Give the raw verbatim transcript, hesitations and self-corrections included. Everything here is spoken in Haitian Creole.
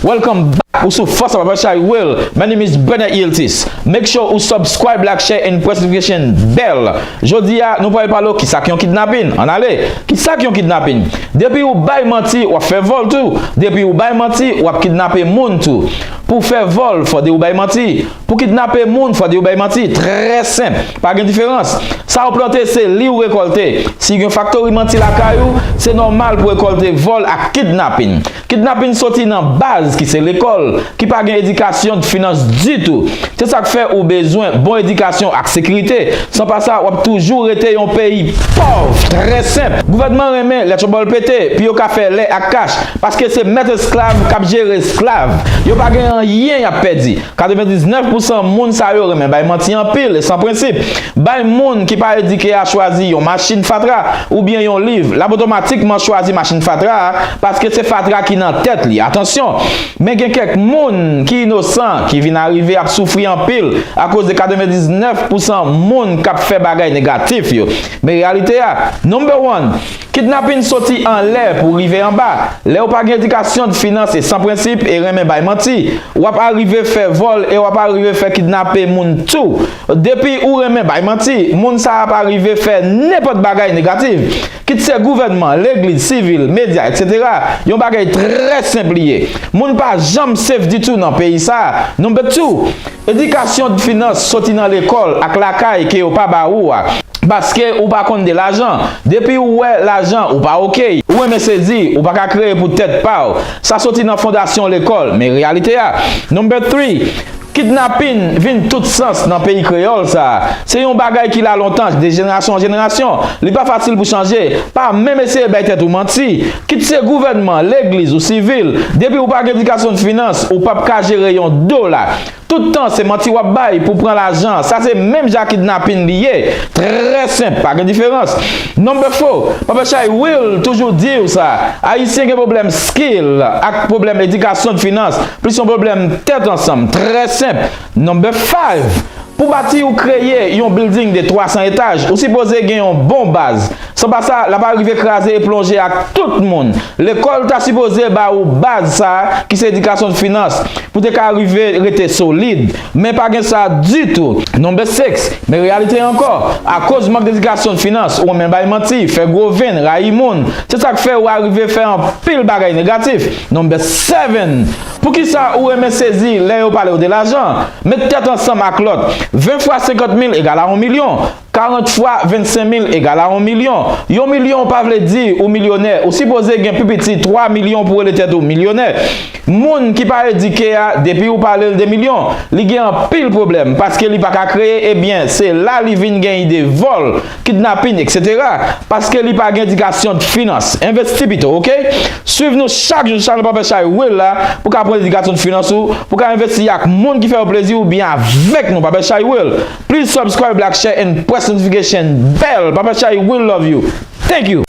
Welcome back. Ou sou Fòs a Papa Chay Will. My name is Bernard Yiltis. Make sure ou subscribe, like, share and press notification bell. Jodi a, nou pral pale w kisa k yon kidnapin. Ann ale. Kisa k yon kidnapin? Depi ou bay manti, w ap fè vòl tou. Depi ou bay manti, w ap kidnape moun tou. Pou fè vòl, fòde ou bay manti. Pou kidnape moun, fòde ou bay manti. Trè senp. Pa gen diferans. Sa ou plante, se li ou rekòlte. Si gen faktori manti lakay ou, se nòmal pou rekòlte vòl ak kidnapin. Kidnapin soti nan baz ki se lekòl, ki pa gen edikasyon de finans ditou. Se sa k fè ou bezwen bon edikasyon ak sekirite. San pa sa, w ap toujou rete yon peyi pòv. Trè senp. Gouvènman renmen lè tchonbòl pete, pou yo ka fè lè ak kach. Paske se mèt esklav k ap jere esklav. Yo pa gen anyen y ap pèdi. Katrevendiznèf pousan moun sa yo renmen bay manti anpil e san prensip. Bay moun ki pa edike a chwazi yon machin fatra oubyen yon liv, l ap otomatikman chwazi machin fatra a paske se fatra ki nan tèt li. Atansyon! Men gen kèk moun ki inosan ki vin arive ap soufri anpil akoz de katrevendiznèf pousan moun k ap fè bagay negatif yo. Men reyalite a, number one, kidnapin soti anlè pou rive anba. Lè w pa gen edikasyon de finans e san prensip e renmen bay manti, w ap arive fè vòl e w ap arive fè kidnape moun tou. Depi ou renmen bay manti, moun sa ap arive fè nenpòt bagay negatif. Kit se gouvènman, legliz, sivil, medya, etsetera, yon bagay trè senp li ye. Moun pa janm safe ditou nan peyi sa a. Number two, edikasyon de finans soti nan lekòl ak lakay ke yo pa ba ou a. Paske ou pa konn de lajan. Depi ou wè lajan, ou pa oke. Ou renmen sezi, ou pa ka kreye pou tèt pa w. Sa soti nan fondasyon lekòl, men reyalite a. Number three, kidnapin vin tout sans nan peyi kreyòl sa a. Se yon bagay ki la lontan, de jenerasyon an jenerasyon. Li pa fasil pou chanje. Pa menm eseye bay tèt ou manti. Kit se gouvènman, legliz ou sivil, depi ou pa gen edikasyon de finans, ou p ap ka jere yon dola. Tout tan se manti w ap bay pou pran lajan. Sa se menm jan kidnapin li ye. Trè senp, pa gen diferans. Number four, Papa Chay Will toujou di w sa. Ayisyen gen pwoblèm skill ak pwoblèm edikasyon de finans, plis yon pwoblèm tèt ansanm. Trè senp. Number five, pou bati ou kreye yon building de twa san etaj, ou sipoze gen yon bon baz. San pa sa, l ap arive kraze e plonje ak tout moun. Lekòl ta sipoze ba ou baz sa a, ki se edikasyon de finans, pou te ka rive rete solid. Men pa gen sa ditou. Number six, men reyalite ankò. Akoz mank de edikasyon de finans, ou renmen bay manti, fè gwo venn, rayi moun. Se sa k fè ou arive fè anpil bagay negatif. Number seven, poukisa ou renmen sezi lè yo pale w de lajan? Met tèt ansanm ak lòt. Ven fwa senkant mil egal a yon milyon. Karant fwa vennsenk mil egal a yon milyon. Yon milyon pa vle di ou milyonè. Ou sipoze gen pi piti twa milyon pou rele tèt ou milyonè. Moun ki pa edike a, depi ou pale l de milyon, li gen anpil pwoblèm, paske li pa ka kreye, ebyen, se la li vin gen ide vòl, kidnapin, etsetera. Paske li pa gen edikasyon de finans. Envesti pito, oke? Swiv nou chak jou sou chanèl Papa Chay Will la, pou ka pran edikasyon de finans ou, pou ka envesti ak moun ki fè yo plezi oubyen avèk nou, Papa Chay Will. Please subscribe, like, share and press notification bell. Papa Chay will love you. Thank you.